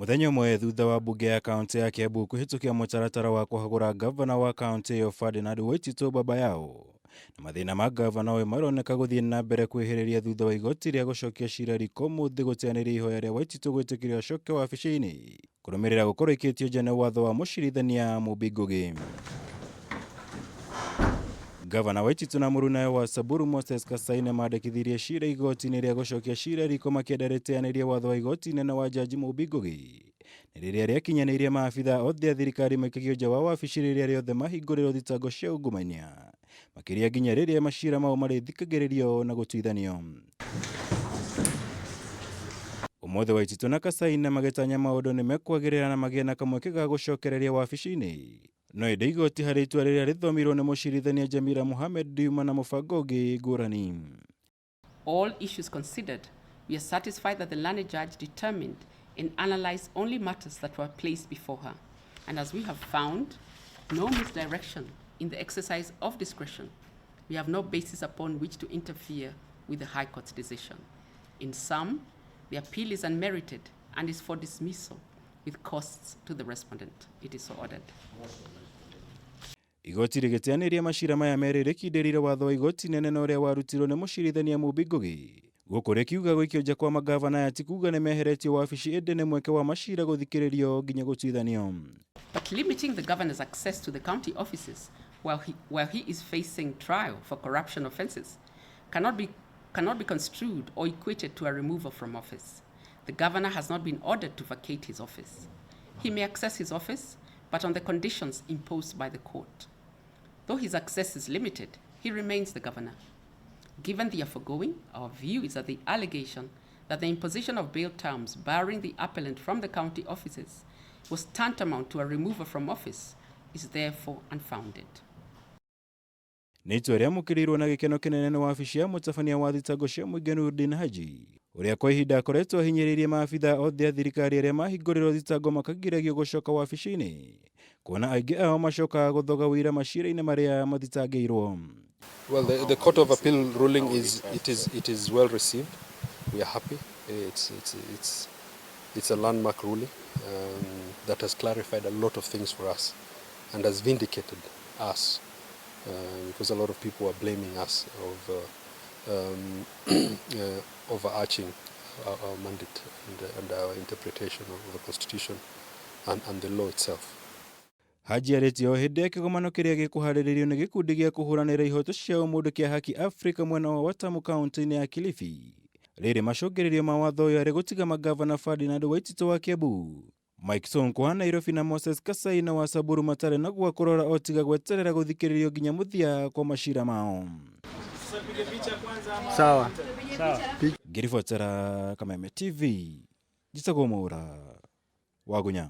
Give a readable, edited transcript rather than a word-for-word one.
Mũthenya ũmwe thutha wa mbunge ya kaunti ya Kiambu kũhĩtũkia mũtaratara wa kũhagũra ngavana wa kaunti ĩyo Ferdinand Waititu Baba Yao, na mathĩna ma ngavana ũyũ maroneka gũthiĩ na mbere kwĩhĩrĩria thutha wa igoti rĩa gũcokia cira riko ũmũthĩ gũteanĩria ihoya rĩa Waititu gwĩtĩkĩrio acoke wabici-inĩ kũrũmĩrĩra gũkorwo ikĩtio nja nĩ watho wa mũcirithania Mumbi Ngugi. Gavana Waititu na mũrunawe wa Samburu Moses Kasai nĩ mandĩkithirie cira igoti-inĩ rĩa gũcokia cira riko makĩenda rĩteanĩrie watho wa igoti inene wa Jaji Mumbi Ngugi nĩ rĩrĩa rĩakinyanĩirie maabitha othe a thirikari maikagio nja wa wabici rĩrĩa rĩothe mahingũrĩrwo thitango cia ungumania makĩria nginya rĩrĩa macira mao marĩthikagĩrĩrio na gũtuithanio. Ũmũthĩ Waititu na Kasai nĩ magĩtanya maũndũ nĩ mekwagĩrĩra na magĩe na kamweke ga gũcokereria wabici-inĩ. No ĩndĩ igoti harĩ itua rĩrĩa rĩthomirwo nĩ mũcirithania Jamila Mohamed riuma na mũbango ũngĩ ngũrani. All issues considered, we are satisfied that the learned judge determined and analyzed only matters that were placed before her. And as we have found no misdirection in the exercise of discretion, we have no basis upon which to interfere with the High Court's decision. In sum, the appeal is unmerited and is for dismissal with costs to the respondent. It is so ordered. Igoti rĩgĩteanĩria macira maya merĩ rĩkindĩrire watho wa igoti nene na ũrĩa warutirwo nĩ mũcirithania Mumbi Ngugi. Gũkũ rĩkiuga gũikio nja kwa magavana aya ti kuga nĩ meheretio wabici ĩndĩ nĩ mweke wa macira gũthikĩrĩrio nginya gũtuithanio. But limiting the governor's access to the county offices while he is facing trial for corruption offences cannot be construed or equated to a removal from office. The governor has not been ordered to vacate his office. He may access his office, but on the conditions imposed by the court. Though his access is limited, he remains the governor. Given the aforegoing, our view is that the allegation that the imposition of bail terms barring the appellant from the county offices was tantamount to a removal from office is therefore unfounded. Nĩ itua rĩamũkĩrĩirwo na gĩkeno kĩnene nĩ wabici ya mũtabania wa thitango cia mũingĩ Nurdin Haji ũrĩa kwa ihinda akoretwo ahinyĩrĩirie maabitha othe a thirikari arĩa mahingũrĩrwo thitango makagiragio gũcoka wabici-inĩ kuona aingĩ ao macokaga gũthoga wĩira macira-inĩ marĩa mathitangĩirwo. Well, the Court of Appeal ruling is it is well received. We are happy. It's a landmark ruling that has clarified a lot of things for us and has vindicated us because a lot of people are blaming us of overarching our mandate and our interpretation of the constitution and the law itself. Haji arĩtie o hĩndĩ ya kĩgomano kĩrĩa gĩkũharĩrĩrio nĩ gĩkundi gĩa kũhũranĩra ihoto cia ũmũndũ kĩa Haki Afrika mwena wa Watamu kaunti-inĩ ya Kilifi. Rĩrĩ macũngĩrĩrio ma watho ũyũ arĩ gũtiga magavana Ferdinand Waititu wa Kiambu, Mike Sonko wa Nairobi na Moses Kasai na wa Samburu matarĩ na gwa kũrora o tiga gweterera gũthikĩrĩrio nginya mũthia kwa macira mao. Sawa. Sawa. Ngĩribotera Kameme TV, njĩtagwo Mwaura Wagunya.